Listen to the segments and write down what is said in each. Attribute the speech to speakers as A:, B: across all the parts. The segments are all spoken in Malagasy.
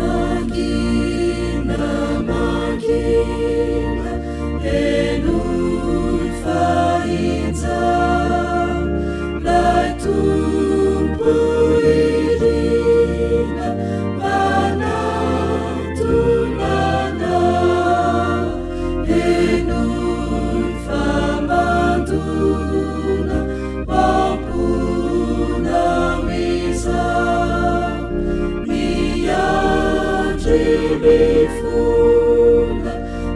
A: Mangina, mangina, henoy fa injao 'Lay Tompo irina manatona anao. Henoy fa mandona ao am-ponao izao. Miandry mifona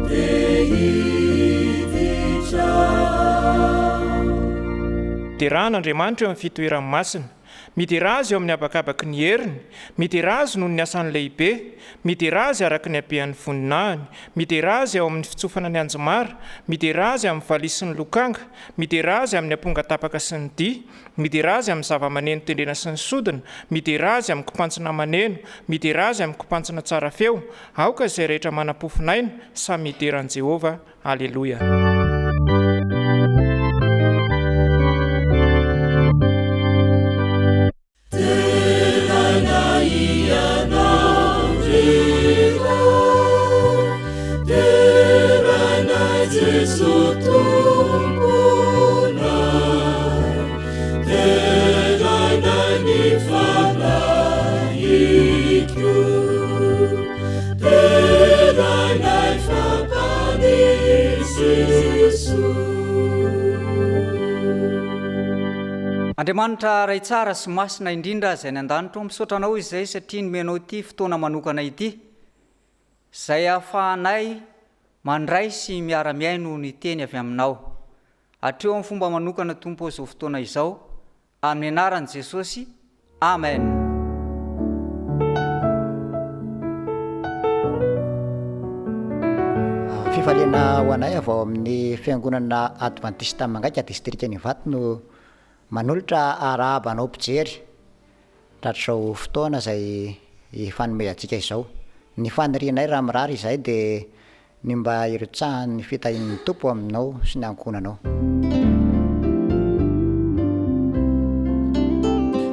A: te hiditra ao.
B: Derà an'Andriamanitra eo amin'ny fitoerany masina. Miderà Azy eo amin'ny habakabaky ny heriny. Miderà Azy noho ny asany lehibe. Miderà Azy araka ny habean'ny voninahiny. Miderà Azy ao amin'ny fitsofana ny anjomara. Miderà Azy amin'ny valiha sy ny lokanga. Miderà Azy amin'ny ampongatapaka sy ny dihy. Miderà Azy amin'ny zava-maneno tendrena sy ny sodina. Miderà Azy amin'ny kipantsona maneno. Miderà Azy amin'ny kipantsona tsara feo. Aoka izay rehetra manam-pofon'aina samy hidera an'i Jehovah. Aleloia.
A: Deraina Ianao ry Ray, deraina Jeso Tomponay, deraina ny Fanahiko, deraina fa Mpamonjy Jeso.
C: Andriamanitra Ray tsara sy masina indrindra izay any an-danitra ô, misaotra Anao izay satria nomenao ity fotoana manokana ity, izay ahafahanay mandray sy miara-mihaino ny teny avy Aminao. Atreho amin'ny fomba manokana Tompo ô izao fotoana izao, amin'ny anaran'i Jesosy, Amen.
D: Fifaliana ho anay avy ao amin'ny Fiangonana Advantista Mangaika, Distrikan'Ivato no manolotra arahaba anao mpijery tratr'izao fotoana izay ifanomezantsika izao. Ny fanirianay raha mirary izahay dia Ny mba hirotsahan'ny fitahian'ny Tompo aminao sy ny ankohonanao.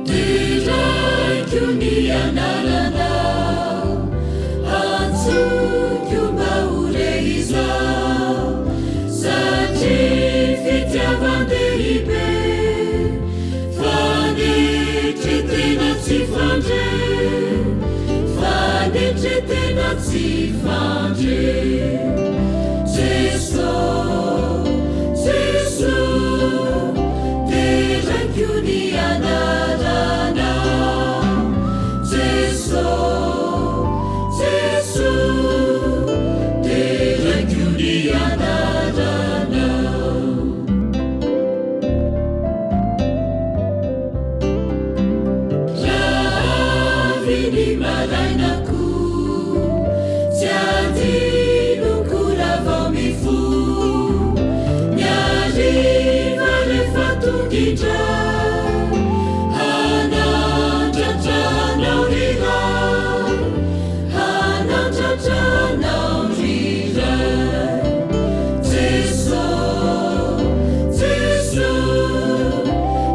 A: Deraiko ny anaranao, antsoiko mba ho re izao, satria fitiavan-dehibe, fanetren-tena tsy fandre, fanetren-tena tsy fandre. Jeso, Jeso, deraiko ny anaranao. Jeso, Jeso, deraiko ny anaranao. Raha avy ny maraina koa, tsy adinoko raha vao mifoha, ny hariva rehefa tonga indray, hanandratra anao ry Ray, hanandratra anao ry Ray. Jeso, Jeso,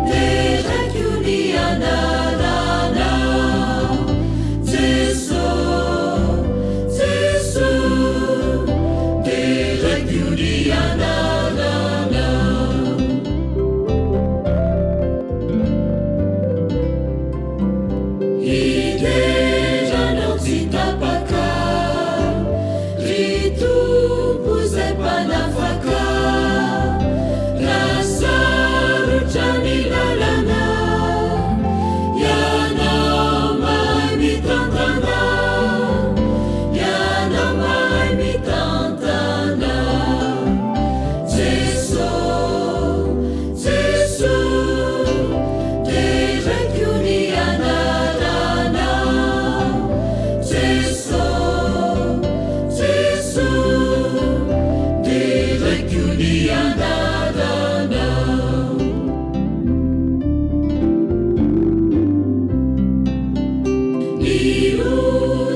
A: deraiko ny anaranao. Jeso.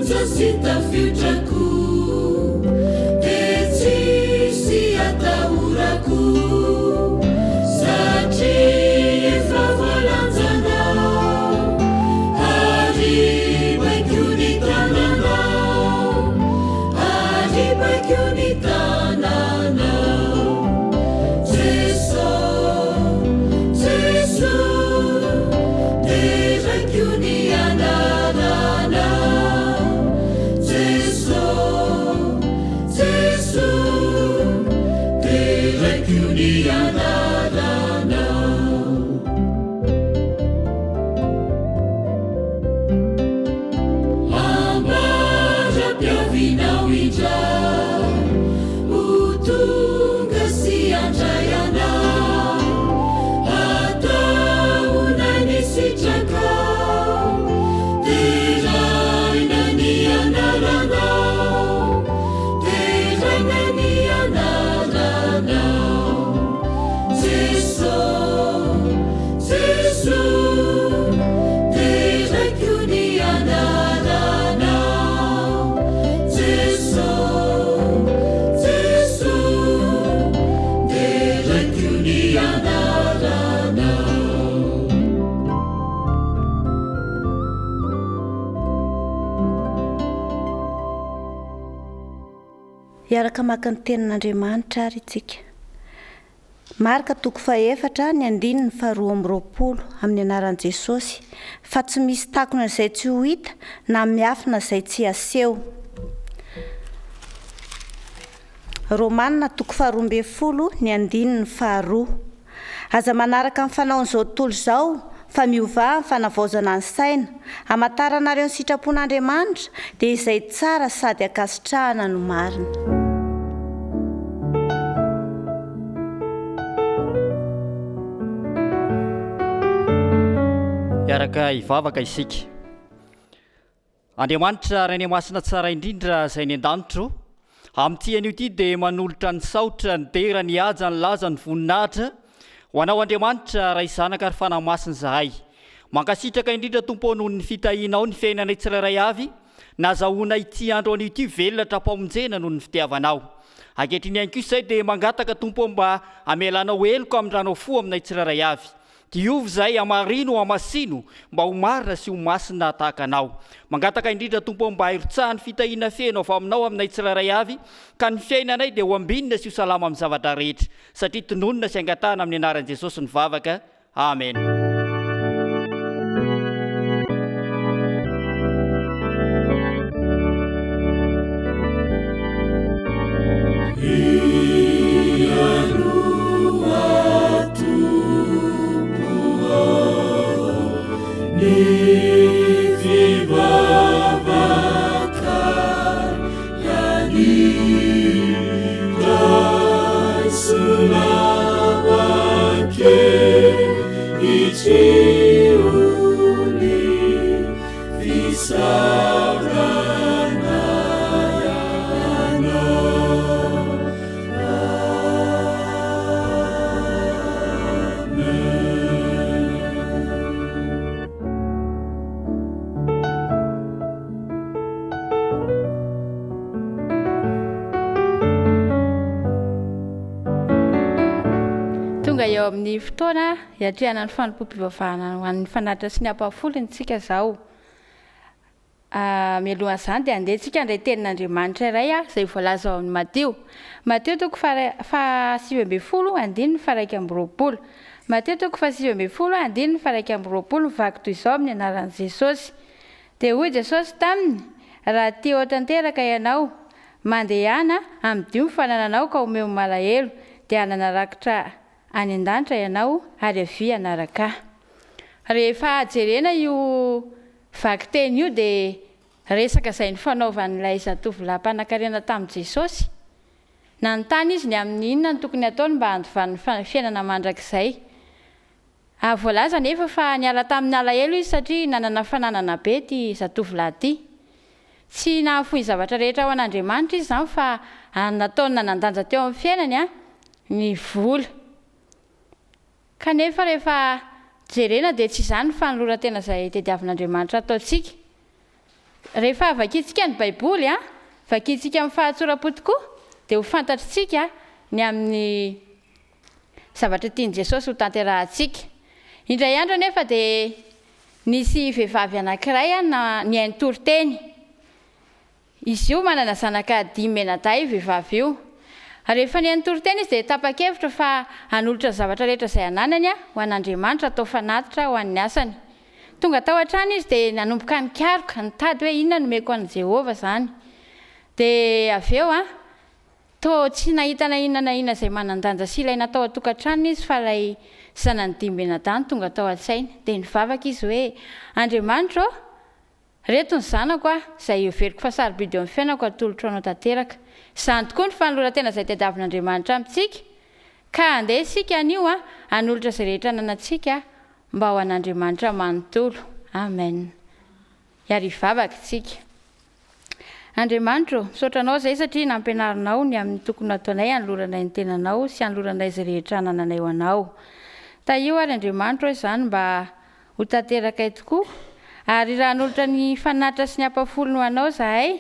A: Onja sy tafiotra koa dia tsisy atahorako satria efa voalanjanao ary baiko ny tananao ary baiko ny tananao Jeso Jeso deraiko ny anaranao Jeso Jeso deraiko ny anaranao. Ambara-piavianao indray ho tonga sy handray anao Ataonay ny sitrakao Deraina ny anaranao Deraina ny anaranao Jeso Jeso deraiko ny anaranao Jeso Jeso deraiko ny anaranao.
E: Hiaraka maka ny tenin'Andriamanitra ary itsika. Marka toko fahefatra ny andininy faharoa amby roapolo, amin'ny anaran'i Jesosy, fa tsy misy takona izay tsy ho hita na miafina izay tsy haseho. Romana toko faharoa ambin'ny folo ny andininy faharoa. Aza manaraka ny fanaon'izao tontolo izao, fa miovà amin'ny fanavaozana ny saina, hamantaranareo ny sitrapon'Andriamanitra, dia izay tsara sady ankasitrahana no marina.
C: Hiaraka hivavaka isika. Andriamanitra Rainay Masina tsara indrindra izay any an-danitra ô, amin'ity anio ity dia manolotra ny saotra, ny dera, ny haja, ny laza, ny voninahitra ho Anao Andriamanitra Ray Zanaka ary Fanahy Masina izahay. Mankasitraka indrindra Tompo ô noho ny fitahianao ny fiainanay tsirairay avy, nazahoana ity andro anio ity velona hatrampamonjena noho ny fitiavanao. Ankehitriny ihany koa izay dia mangataka Tompo ô mba hamelanao heloka hamindranao fo aminay tsirairay avy. Diovy izahay, hamarino, hamasino, mba ho marina sy ho masina tahaka Anao. Mangataka indrindra, Tompo ô, mba hirotsahan'ny fitahiana feno avy Aminao aminay tsirairay avy, ka ny fiainanay dia ho ambinina sy ho salama amin'ny zavatra rehetra, satria tononina sy angatahana amin'ny anaran'i Jesosy ny vavaka. Amena.
F: Tonga eo amin'ny fotoana hiatrehana ny fanompoam-pivavahana ho an'ny fanatitra sy ny ampahafolony isika izao. Mialohan'izany dia andeha tsika handray tenin'Andriamanitra iray izay voalaza ao amin'ny Matio. Matio toko faha-19 andininy faha-21. Matio toko faha-19 andininy faha-21 mivaky toy izao amin'ny anaran'i Jesosy. Dia hoy Jesosy taminy, Raha tia ho tanteraka ianao, mandehana, amidio ny fanananao ka omeo ny malahelo, dia hanana rakitra any an-danitra ianao, ary avia hanaraka Ahy. Rehefa jerena io Vakiteny io dia resaka izay nifanaovan'ilay zatovolahy mpanankarena tamin'i Jesosy. Nanontany izy ny amin'ny inona no tokony hataony mba handovany ny fiainana mandrakizay. Ary voalaza anefa fa niala tamin'ny alahelo izy satria nanana fananana be ity zatovolahy ity. Tsy nahafoy ny zavatra rehetra ho an'Andriamanitra izy izany fa nataony nanan-danja teo amin'ny fiainany ny vola. Kanefa rehefa jerena dia tsy izany ny fanoloran-tena izay tediavin'Andriamanitra hataontsika. Rehefa vakintsika ny Baiboly, vakintsika amin'ny fahatsoram-po tokoa, dia ho fantatritsika ny amin'ny zavatra tian'i Jesosy hotanterahantsika. Indray andro anefa dia nisy vehivavy anankiray nihaino toriteny. Izy io manana zanaka dimy mianadahy io vehivavy io. Rehefa nihaino toriteny izy dia tapa-kevitra fa hanolotra ny zavatra rehetra izay ananany ho an'Andriamanitra hatao fanatitra ho an'ny asany. Tonga tao an-trano izy dia nanomboka nikaroka, nitady hoe inona no omeko an'i Jehovah izany. Dia avy eo, toa tsy nahita na inona na inona izay manan-danja sy ilaina tao an-tokantranony izy fa ilay zanany dimy mianadahy no tonga tao an-tsainy. Dia nivavaka izy hoe, Andriamanitra ô! Reto ny zanako a, izay heveriko fa sarobidy eo amin'ny fiainako atolotro anao tanteraka. Izany tokoa ny fanoloran-tena izay tadiavin'Andriamanitra amintsika. Ka andeha isika anio a, hanolotra izay rehetra ananantsika mba ho an'Andriamanitra manontolo. Amen. Hiary hivavaka isika. Andriamanitra ô, misaotra Anao izahay satria nampianarinao ny amin'ny tokony ho ataonay hanoloranay ny tenanao sy hanoloranay izay rehetra anananay ho Anao. Tahio ary Andriamanitra ô izany mba Ho tanterakay tokoa. Ary raha hanolotra ny fanatitra sy ny ampahafolony ho Anao izahay,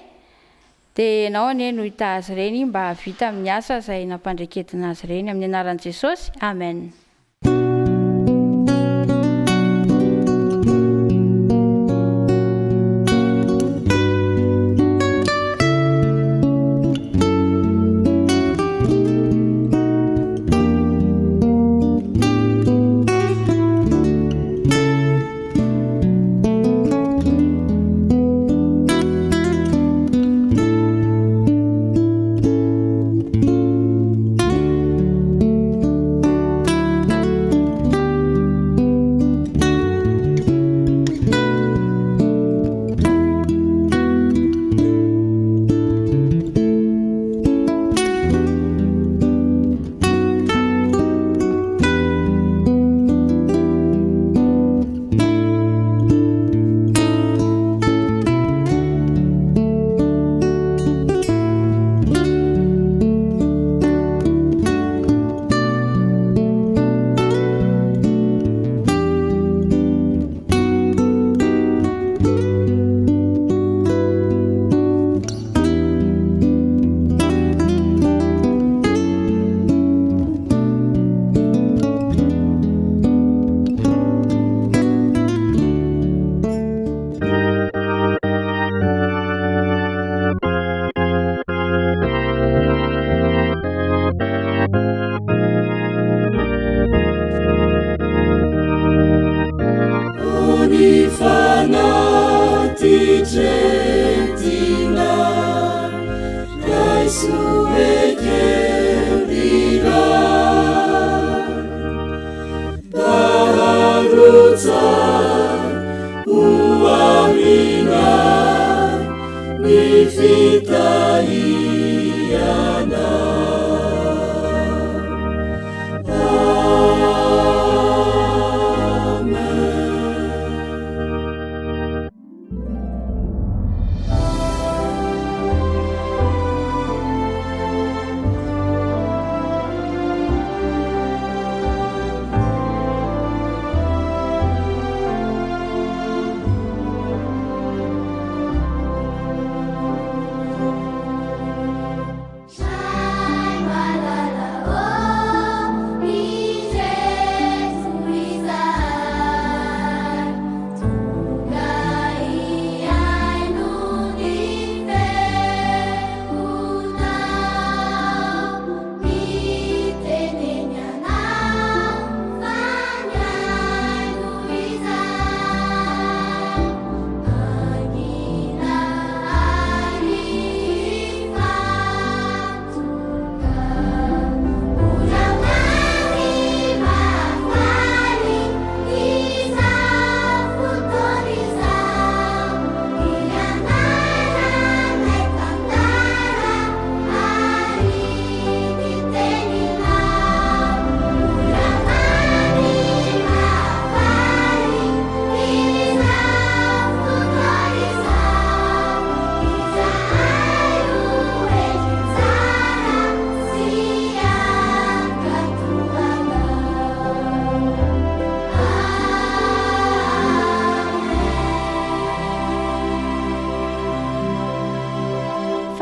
F: dia Ianao anie no hitaha azy ireny mba hahavita amin'ny asa izay nampandreketina azy ireny. Amin'ny anaran'i Jesosy. Amen.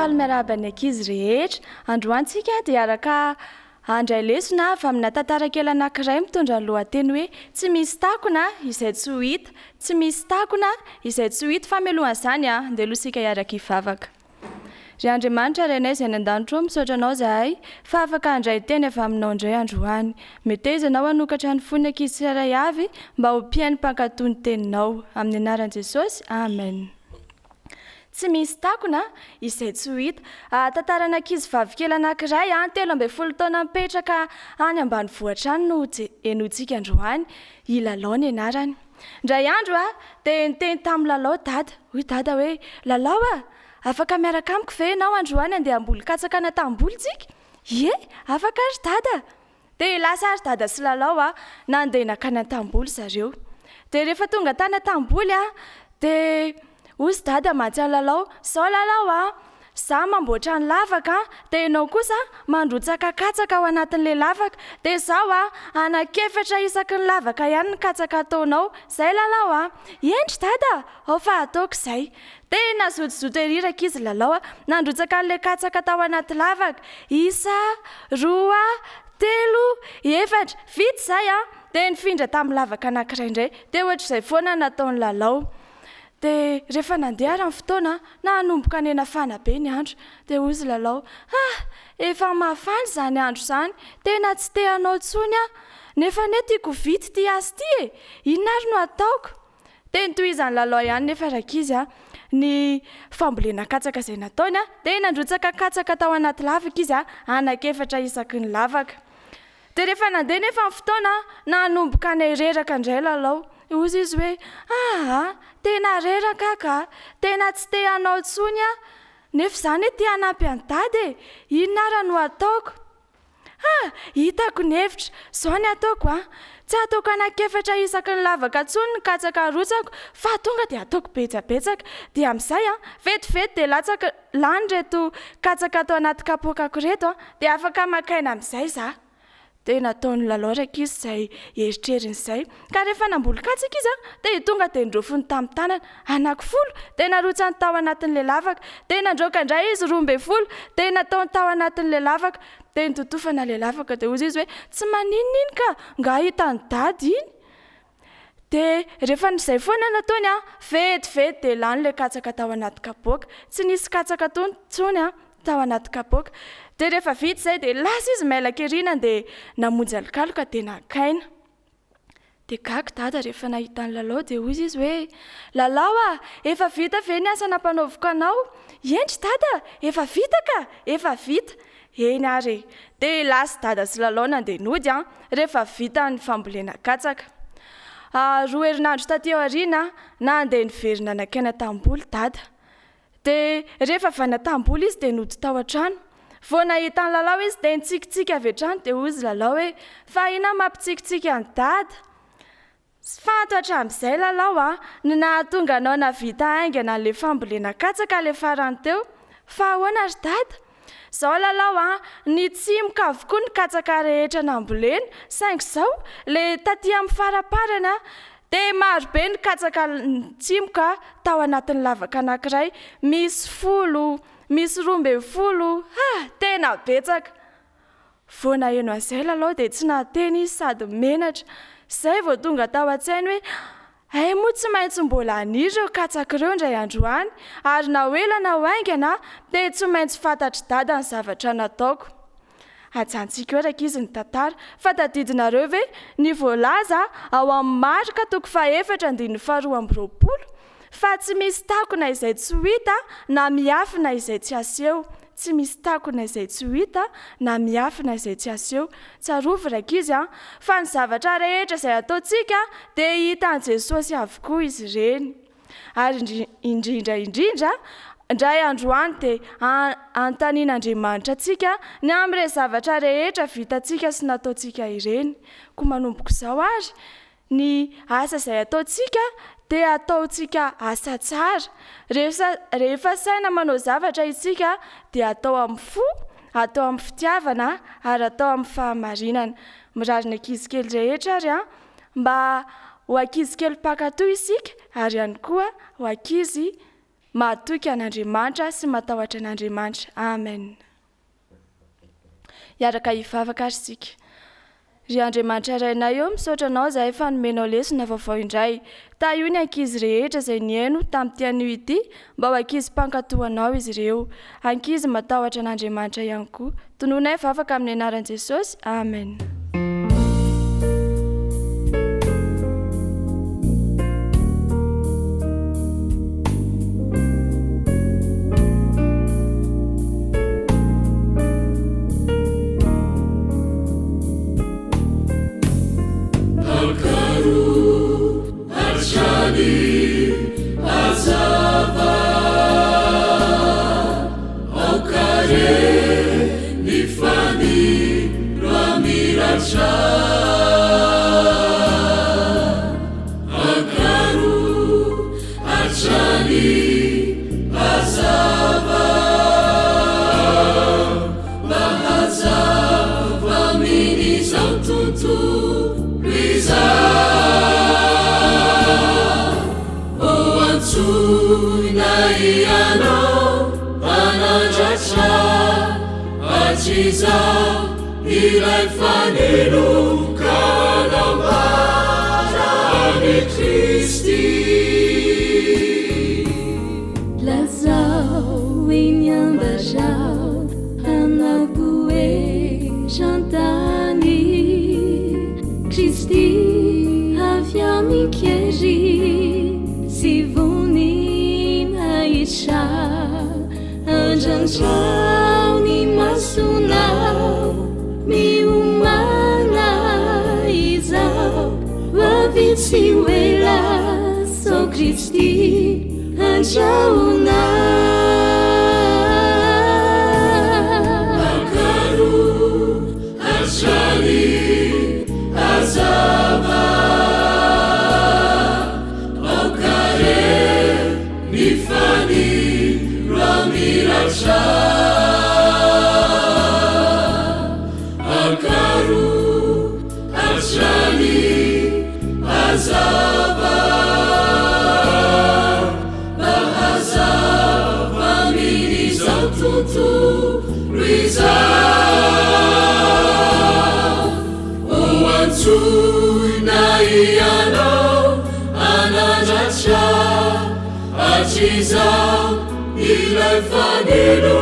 G: Faly miarahaba ny ankizy rehetra. Androany tsika dia hiaraka handray lesona avy amina tantara kely anankiray mitondra ny lohateny hoe Tsy misy takona izay tsy ho hita. Tsy misy takona izay tsy ho hita. Fa mialohan'izany, andeha aloha isika hiaraka hivavaka. Ry Andriamanitra Rainay izay any an-danitra ô, misaotra Anao izahay fa afaka handray teny avy Aminao indray androany. Meteza Ianao hanokatra ny fon'ny ankizy tsirairay avy mba ho mpihaino mpankatò ny Teninao. Amin'ny anaran'i Jesosy, amen. Tsy misy takona izay tsy ho hita. Tantaran'ankizy vavikely anankiray, 13 taona mipetraka any ambanivohitra any no henointsika androany. I Lalao ny anarany. Indray andro dia niteny tamin'i Lalao Dada. Hoy Dada hoe, Lalao a! Afaka miaraka amiko ve ianao androany handeha hamboly katsaka any an-tanimboly tsika? Ie, afaka ry Dada! Dia lasa ry Dada sy Lalao a, nandeha nankany an-tanimboly zareo. Dia rehefa tonga tany an-tanimboly a, dia hozy Dada mantsy an'i Lalao, Izao Lalao a, za mamboatra ny lavaka a, dia ianao kosa mandrotsaka katsaka ao anatin'ilay lavaka. Dia izao a, anankiefatra isaky ny lavaka ihany ny katsaka ataonao. Izay Lalao a! Eny ry Dada a! Ao fa ataoko izay. Tena zotozoto ery rankizy Lalao a! Nandrotsaka an'ilay katsaka tao anaty lavaka. Isa, roa, telo, efatra. Vita izay a! Dia nifindra tamin'ny lavaka anankiray indray. Dia ohatr'izay foana no nataon'i Lalao. Dia rehefa nandeha ary ny fotoana, nanomboka niha-nafana be ny andro. Dia hoy izy Lalao, Ah! Efa mafana izany andro izany, tena tsy te hanao intsony aho. Nefa anie tiako ho vita ity asa ity e! Inona ary no hataoko? Dia notohizan'i Lalao ihany nefa rankizy a, ny fambolena katsaka izay nataony a, dia nandrotsaka katsaka tao anaty lavaka izy a, anankiefatra isaky ny lavaka. Dia rehefa nandeha nefa ny fotoana, nanomboka nireraka indray Lalao. Hoy izy hoe, aa, tena reraka aho ka, tena tsy te hanao intsony aho, nefa izaho anie te hanampy an'i Dada e, inona ary no hataoko? Ha! Hitako ny hevitra. Izao ny ataoko an! Tsy ataoko anankiefatra isaky ny lavaka intsony ny katsaka arotsako fa tonga dia ataoko betsabetsaka. Dia amin'izay an, vetivety dia latsaka, lany ireto katsaka ato anaty kapoakako ireto an, dia afaka maka aina amin'izay izaho. Dia nataon'i Lalao rankizy izay eritreriny izay. Ka rehefa namboly katsaka izy an, dia tonga dia nirofiny tamin'ny tanana. Anankifoly, dia narotsany tao anatin'ilay lavaka. Dia nandroaka indray izy 12, dia nataony tao anatin'ilay lavaka. Dia nototofana ilay lavaka, dia hoy izy hoe, Tsy maninona iny ka, nga hitan'i Dada iny? Dia rehefa izay foana no nataony an, vetivety dia lany ilay katsaka tao anaty kapoaka. Tsy nisy katsaka intsony an, tao anaty kapoaka. Dia rehefa vita izay dia lasa izy mailaka ery nandeha namonjy alokaloka dia naka aina. Dia gaga Dada rehefa nahita an'i Lalao dia hoy izy hoe, Lalao a! Efa vita ve ny asa nampanaoviko anao? Eny ry Dada! Efa vita ka! Efa vita! Eny ary e! Dia lasa Dada sy Lalao nandeha nody an, rehefa vita ny fambolena katsaka. Roa herinandro taty aoriana, nandeha niverina nankaina tamboly Dada. Dia rehefa avy natam-bola izy dia nody tao an-trano. Vao nahita an'i Lalao izy dia nitsikitsiky avy hatrany dia hoy izy Lalao hoe, fa inona mampitsikitsiky an'i Dada? Fanto hatramin'izay Lalao a, ny nahatonga anao nahavita haingana an'ilay fambolena katsaka ilay farany teo. Fa ahoana ry Dada? Zao Lalao a, nitsimoka avokoa ny katsaka rehetra nambolena, saingy zao, le taty amin'ny faraparany a, dia marobe ny katsaka nitsimoka tao anatin'ny lavaka anankiray, misy folo, misy 12, ha! Tena betsaka! Vao naheno an'izay Lalao dia tsy nahateny izy sady menatra. Izay vao tonga tao an-tsainy hoe hay moa tsy maintsy mbola haniry ireo katsaka ireo indray andro any ary na ho ela na ho haingana dia tsy maintsy fantatr'i Dada ny zavatra nataoko. Ajantsika eo rankizy ny tantara fa tadidinareo ve ny voalaza ao amin'ny Marka toko fahefatra andininy faharoa amby roapolo? Fa tsy misy takona izay tsy ho hita na miafina izay tsy aseho. Tsy misy takona izay tsy ho hita na miafina izay tsy aseho. Tsarovy rankizy an, fa ny zavatra rehetra izay ataontsika dia hitan'i Jesosy avokoa izy ireny. Ary indrindra indrindra, indray andro any dia hanontanian'Andriamanitra antsika ny amin'ireny zavatra rehetra vitantsika sy nataontsika ireny. Koa manomboka izao ary, Ny asa izay ataontsika dia ataontsika asa tsara. Rehefa rehefa saina manao zavatra isika dia atao amin'ny fo, atao amin'ny fitiavana ary atao amin'ny fahamarinana. Mirary ny ankizy kely rehetra ary an, mba ho ankizy kely mpankatò isika ary ihany koa ho ankizy. mahatoky an'Andriamanitra sy matahotra an'Andriamanitra. Amen. Hiaraka hivavaka ary isika. Ry Andriamanitra Rainay ô, misaotra Anao izahay fa nomenao lesona vaovao indray. Tahio ny ankizy rehetra izay nihaino tamin'ity anio ity mba ho ankizy mpankatò Anao izy ireo. Ankizy matahotra an'Andriamanitra ihany koa. Tononay vavaka amin'ny anaran'i Jesosy. Amen.
A: Lazao eny ambarao hanako eran-tany Kristy avy amin-kery sy voninahitra Andrandrao ny masonao miomàna izao Ho avy tsy ho ela sao Kristy andrahona. Akaro hatrany hazava Aoka re ny fanilo hamiratra Akaro hatrany hazava Mba hazava amin'izao tontolo izao Ho antsoina ianao hanandratra hatrizao ilay fanilo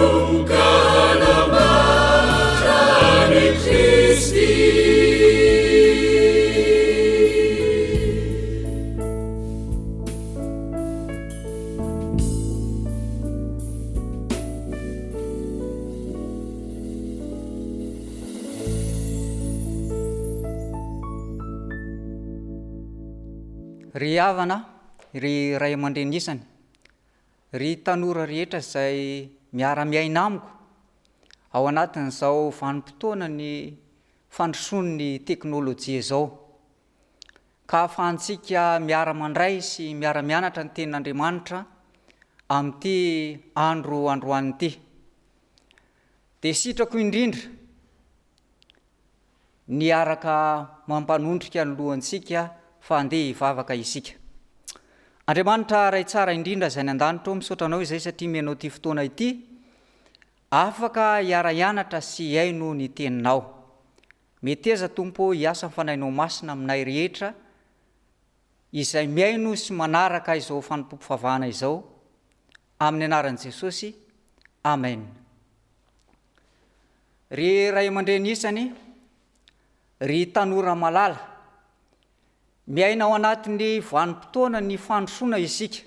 A: ka hanambara an'i Kristy.
C: Ry havana, ry ray aman-dreny isany, ry tanora rehetra izay miara-miaina amiko ao anatin'izao vanim-potoanan'ny fandrosoan'ny teknolojia izao, ka ahafahantsika miara-mandray sy miara-mianatra ny Tenin'Andriamanitra amin'ity andro androany ity. Dia sitrako indrindra ny hiaraka mampanondrika ny lohantsika fa andeha hivavaka isika. Andriamanitra Ray tsara indrindra izay any an-danitra ô, misaotra Anao izay satria omenao ity fotoana ity afaka hiara-hianatra sy hihaino ny Teninao. Meteza Tompo ô hiasa ny Fanahinao Masina aminay rehetra izay mihaino sy manaraka izao fanompoam-pivavahana izao, amin'ny anaran'i Jesosy, Amen. Ry ray aman-dreny isany, ry tanora malala, miaina ao anatin'ny vanim-potoana ny fandrosoana isika,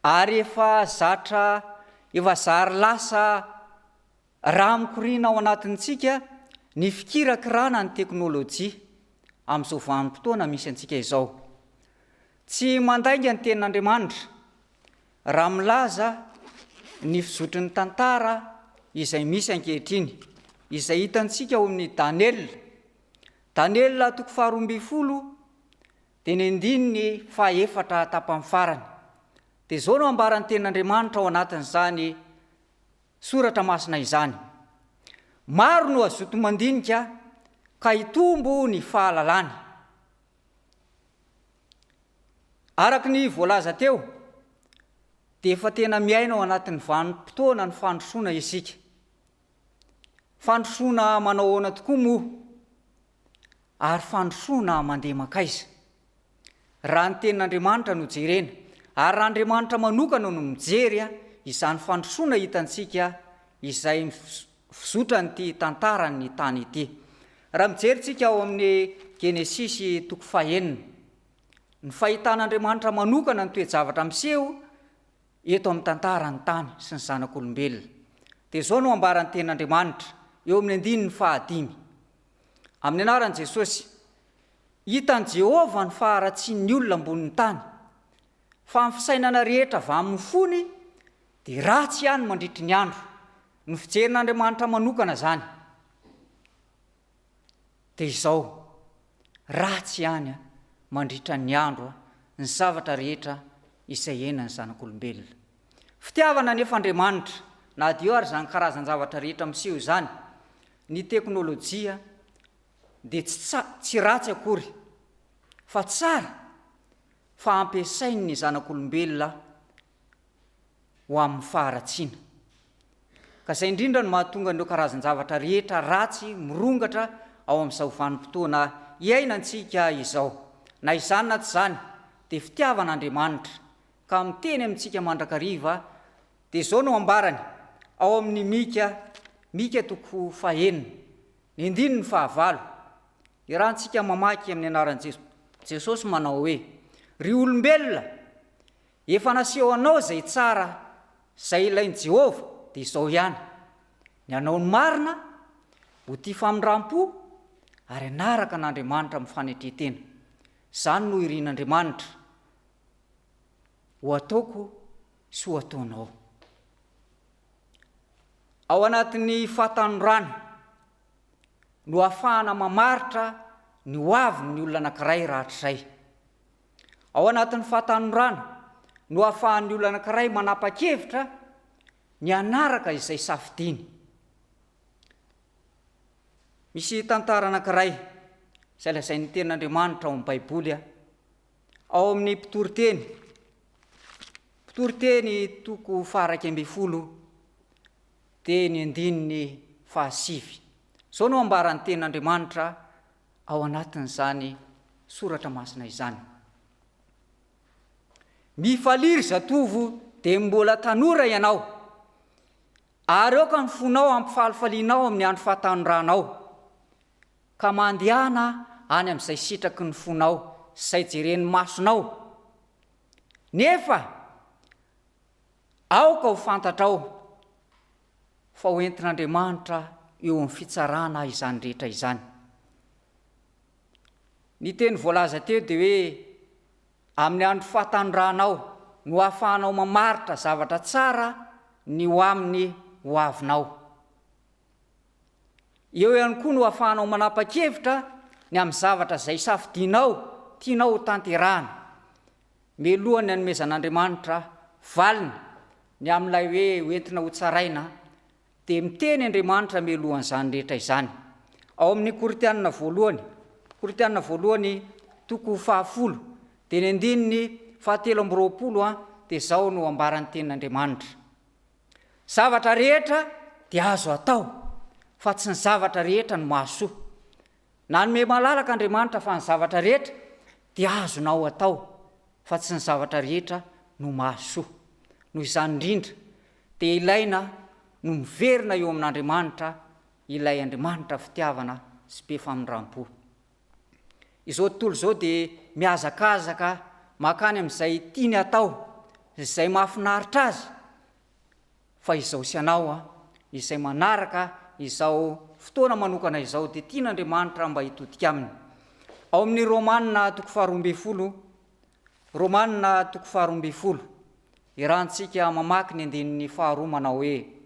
C: ary efa zatra, efa zary lasa raha mikoriana ao anatintsika ny fikirakirana ny teknolojia amin'izao vanim-potoana misy antsika izao. Tsy mandainga ny Tenin'Andriamanitra raha milaza ny fizotry ny tantara izay misy ankehitriny, izay hitantsika ao amin'ny Daniela. Daniela toko faharoambinifolo dia ny andininy fahaefatra tapany farany. Dia izao no ambaran'ny Tenin'Andriamanitra ao anatin'izany Soratra Masina izany. Maro no hazoto mandinika ka hitombo ny fahalalany. Araka ny voalaza teo, dia efa tena miaina ao anatin'ny vanim-potoana ny fandrosoana isika. Fandrosoana manao ahoana tokoa moa? Ary fandrosoana mandeha mankaiza? Raha ny Tenin'Andriamanitra no jerena, ary raha Andriamanitra manokana no mijery izany fandrosoana hitantsika izay fizotran'ity tantaran'ny tany ity. Raha mijery tsika ao amin'ny Genesisy toko fahenina, ny fahitan'Andriamanitra manokana ny toe-javatra miseho eto amin'ny tantaran'ny tany sy ny zanak'olombelona. Dia izao no ambaran'ny Tenin'Andriamanitra eo amin'ny andininy fahadimy. Amin'ny anaran'i Jesosy, Hitan'i Jehovah ny faharatsian'ny olona ambonin'ny tany, fa ny fisainana rehetra avy amin'ny fony dia ratsy ihany mandritry ny andro. Ny fijerin'Andriamanitra manokana izany dia izao, ratsy ihany mandritra ny andro ny zavatra rehetra izay iainan'ny zanak'olombelona. Fitiavana anefa Andriamanitra, na dia eo ary izany karazan-javatra rehetra miseho izany, ny teknolojia dia tsy tsy ratsy akory fa tsara fa ampiasain'ny zanak'olombelona ho amin'ny faharatsiana. Ka izay indrindra no mahatonga an'ireo karazan-javatra rehetra ratsy mirongatra ao amin'izao vanim-potoana iainantsika izao. Na izany na tsy izany dia fitiavana Andriamanitra ka miteny amintsika mandrakariva dia izao no ambarany ao amin'ny Mika, Mika toko fahenina, Ny andininy fahavalo, iarahantsika mamaky amin'ny anaran'i Jesosy manao hoe, Ry olombelona, efa naseho anao izay tsara izay ilain'i Jehovah, dia izao ihany, ny hanao ny marina, ho tia famindram-po, ary hanaraka an'Andriamanitra amin'ny fanetren-tena. Izany no irin'Andriamanitra ho ataoko sy ho ataonao. Ao anatin'ny fahatanorana no ahafahana mamaritra ny ho avin'ny olona anankiray rahatrizay. Ao anatin'ny fahatanorana no ahafahan'ny olona anankiray manapa-kevitra ny hanaraka izay safidiany. Misy tantara anankiray izay lazain'ny Tenin'Andriamanitra ao amin'ny Baiboly, ao amin'ny Mpitoriteny, Mpitoriteny toko faha-11 dia ny andininy fahasivy. Izao no ambaran'ny Tenin'Andriamanitra ao anatin'izany soratra masina izany. Mifalia ry zatovo dia mbola tanora ianao, ary aoka ny fonao hampifalifalianao amin'ny andro fahatanoranao. Ka mandehana any amin'izay sitraky ny fonao sy izay jeren'ny masonao. Nefa aoka ho fantatrao fa ho entin'Andriamanitra eo amin'ny fitsarana izany rehetra izany. Ny teny voalaza teo dia hoe amin'ny andro fahatanoranao no ahafahanao mamaritra zavatra tsara ny ho amin'ny ho avinao. Eo ihany koa no ahafahanao manapa-kevitra ny amin'ny zavatra izay safidianao tianao hotanterahana, mialohan'ny hanomezan'Andriamanitra valiny ny amin'ilay hoe hoentina hotsaraina, dia miteny Andriamanitra mialohan'izany rehetra izany. Ao amin'ny Korintianina voalohany, Korintianina voalohany toko fahafolo, dia ny andininy fahatelo amby 20 dia izao no ambaran'ny tenin'Andriamanitra. Zavatra rehetra dia azo atao, fa tsy ny zavatra rehetra no mahasoa. Nanome malalaka Andriamanitra fa ny zavatra rehetra dia azonao atao, fa tsy ny zavatra rehetra no mahasoa. Noho izany indrindra dia ilaina no miverina eo amin'Andriamanitra, ilay Andriamanitra fitiavana sy be famindram-po. Izao tontolo izao dia mihazakazaka mankany amin'izay tiany atao, izay mahafinaritra azy, fa izao sy anao izay manaraka izao fotoana manokana izao dia tian'Andriamanitra mba hitodika aminy. Ao amin'ny Romana toko faharoa ambin'ny folo, Romana toko faharoa ambin'ny folo, iarahantsika mamaky ny andininy faharoa manao hoe,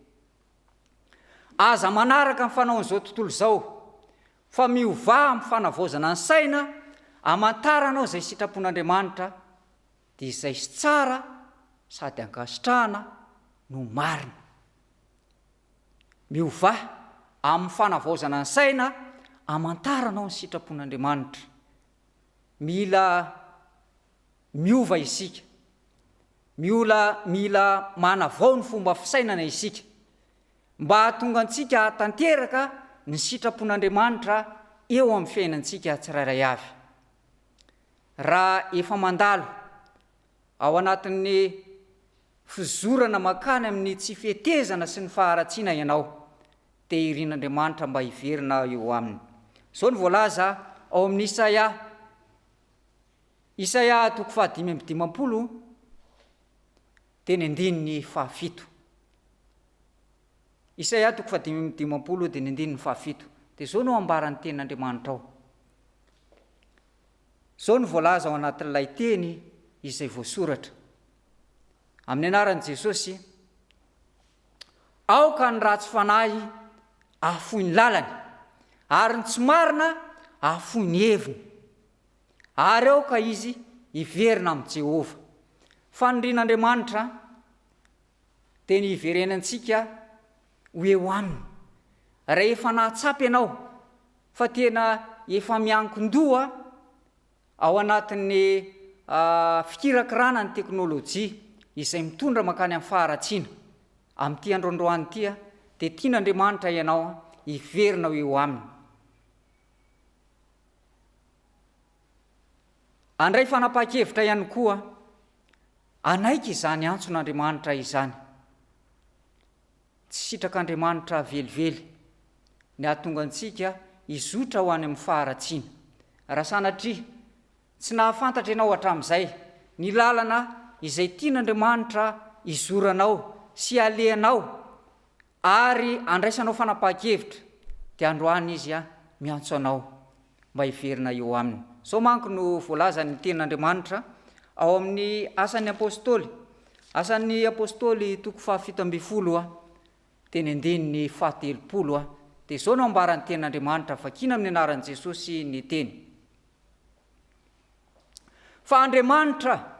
C: Aza manaraka ny fanaon'izao tontolo izao, Fa miovà amin'ny fanavaozana ny saina hamantaranao izay sitrapon'Andriamanitra, dia izay sy tsara sady ankasitrahana no marina. Miovà amin'ny fanavaozana ny saina hamantaranao ny sitrapon'Andriamanitra. Mila miova isika. Miola mila manavao ny fomba fisainana isika mba hahatonga antsika hahatanteraka ny sitrapon'Andriamanitra eo amin'ny fiainantsika tsirairay avy. Raha efa mandalo ao anatin'ny fizorana mankany amin'ny tsy fetezana sy ny faharatsiana ianao, dia irin'Andriamanitra mba hiverina eo aminy. Izao no voalaza ao amin'ny Isaia, Isaia toko fahadimy amby 50, teny andininy fahafito. Isaia toko fahadimy amby 50 dia ny andininy fahafito. Dia izao no ambaran'ny tenin'Andriamanitra ao. Izao no voalaza ao anatin'ilay teny izay voasoratra. Amin'ny anaran'i Jesosy, aoka ny ratsy fanahy hahafoy ny lalany, ary ny tsy marina hahafoy ny heviny. Ary aoka izy hiverina amin'i Jehovah. Fanirian'Andriamanitra dia ny hiverenantsika ho eo aminy. Rehefa nahatsapa ianao fa tena efa miankin-doha ao anatin'ny fikirakirana ny teknolojia izay mitondra mankany amin'ny faharatsiana, amin'ity andro androany ity dia tian'Andriamanitra ianao hiverina ho eo aminy. Handray fanapahan-kevitra ihany koa hanaiky izany antson'Andriamanitra izany. Tsy sitrak'Andriamanitra velively ny hahatonga antsika hizotra ho any amin'ny faharatsiana. Raha sanatria tsy nahafantatra ianao hatramin'izay ny lalana izay tian'Andriamanitra hizoranao sy halehanao ary andraisanao fanapahan-kevitra, dia androany Izy miantso anao mba hiverina eo Aminy. Izao manko no voalazan'ny Tenin'Andriamanitra ao amin'ny Asan'ny Apostoly, Asan'ny Apostoly toko faha-17, teny andininy faha-30, dia izao no ambaran'ny Tenin'Andriamanitra, vakiana amin'ny anaran'i Jesosy ny teny. Fa Andriamanitra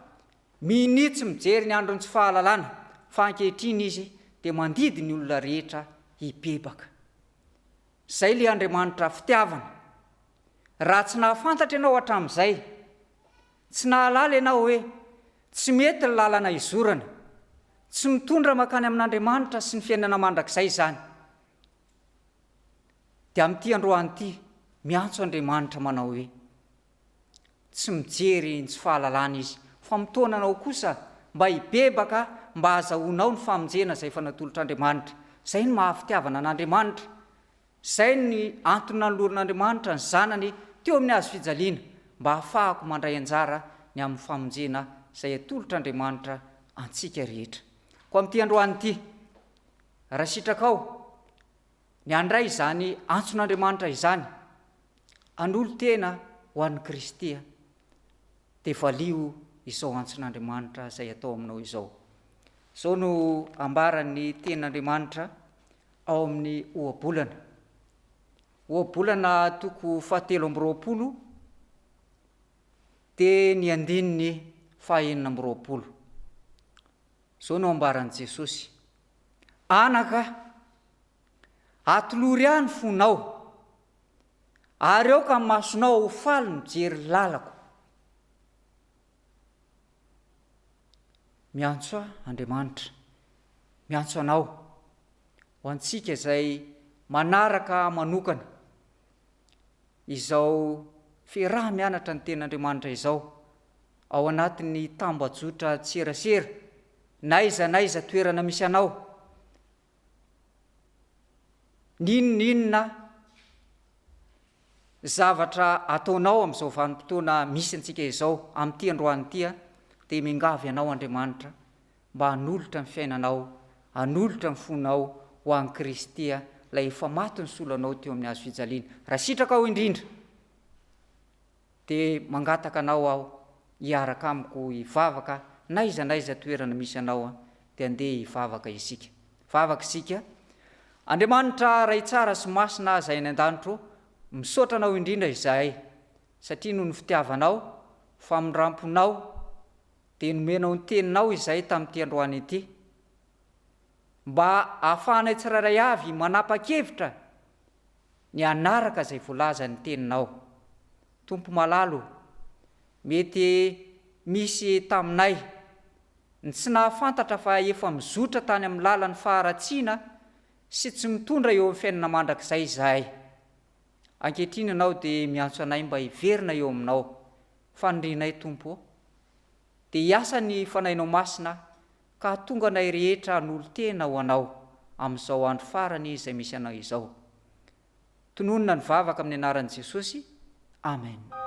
C: Minia tsy mijery ny andron'ny tsy fahalalana, fa ankehitriny Izy dia mandidy ny olona rehetra hibebaka. Izay ilay Andriamanitra fitiavana. Raha tsy nahafantatra ianao hatramin'izay, tsy nahalala ianao hoe tsy mety ny lalana izorana, tsy mitondra mankany amin'Andriamanitra sy ny fiainana mandrakizay izany, dia amin'ity androany ity, miantso Andriamanitra manao hoe, Tsy mijery ny tsy fahalalana Izy, fa mitaona anao kosa mba hibebaka mba hahazahoanao ny famonjena izay efa natolotr'Andriamanitra. Izay no maha-fitiavana an'Andriamanitra. Izay ny antony nanoloran'Andriamanitra ny Zanany teo amin'ny hazo fijaliana, mba hahafahako mandray anjara ny amin'ny famonjena izay atolotr'Andriamanitra antsika rehetra. Koa amin'ity androany ity, raha sitrakao ny handray izany antson'Andriamanitra izany, Hanolo-tena ho an'i Kristy dia valio izao antson'Andriamanitra izay atao aminao izao. Izao no ambaran'ny Tenin'Andriamanitra ao amin'ny Ohabolana. Ohabolana toko fahatelo amby 20 dia ny andininy fahenina amby 20. Izao no ambaran'i Jesosy, Anaka, atolory ahy ny fonao, Ary aoka ny masonao ho faly mijery ny lalako. Miantso ahy Andriamanitra, miantso anao, ho antsika izay manaraka manokana izao fiaraha-mianatra ny Tenin'Andriamanitra izao ao anatin'ny tambajotra tserasera, n'aiza n'aiza toerana misy anao, N'inon'inona zavatra ataonao amin'izao vanim-potoana misy antsika izao, amin'ity androany ity, dia miangavy anao Andriamanitra mba hanolotra ny fiainanao, hanolotra ny fonao ho an'i Kristy, ilay efa maty nisolo anao teo amin'ny hazo fijaliana. Raha sitrakao indrindra, Dia mangataka anao aho hiaraka amiko hivavaka n'aiza n'aiza toerana misy anao dia andeha hivavaka isika. Vavaka isika, Andriamanitra Ray tsara sy masina izay any an-danitra ô, misaotra Anao indrindra izahay satria noho ny fitiavanao, famindramponao dia nomenao ny teninao izahay tamin'ity androany ity mba ahafahanay tsirairay avy manapa-kevitra ny hanaraka izay voalazan'ny Teninao. Tompo malala o, mety misy taminay. Ny tsy nahafantatra fa efa mizotra tany amin'ny lalan'ny faharatsiana sy tsy mitondra eo amin'ny fiainana mandrakizay izahay. Ankehitriny Ianao dia miantso anay mba hiverina eo Aminao. Fanirianay, Tompo ô, dia hiasa ny Fanahinao Masina ka hahatonga anay rehetra hanolo-tena ho Anao amin'izao andro farany izay misy anay izao. Tononina ny vavaka amin'ny anaran'i Jesosy. Amen.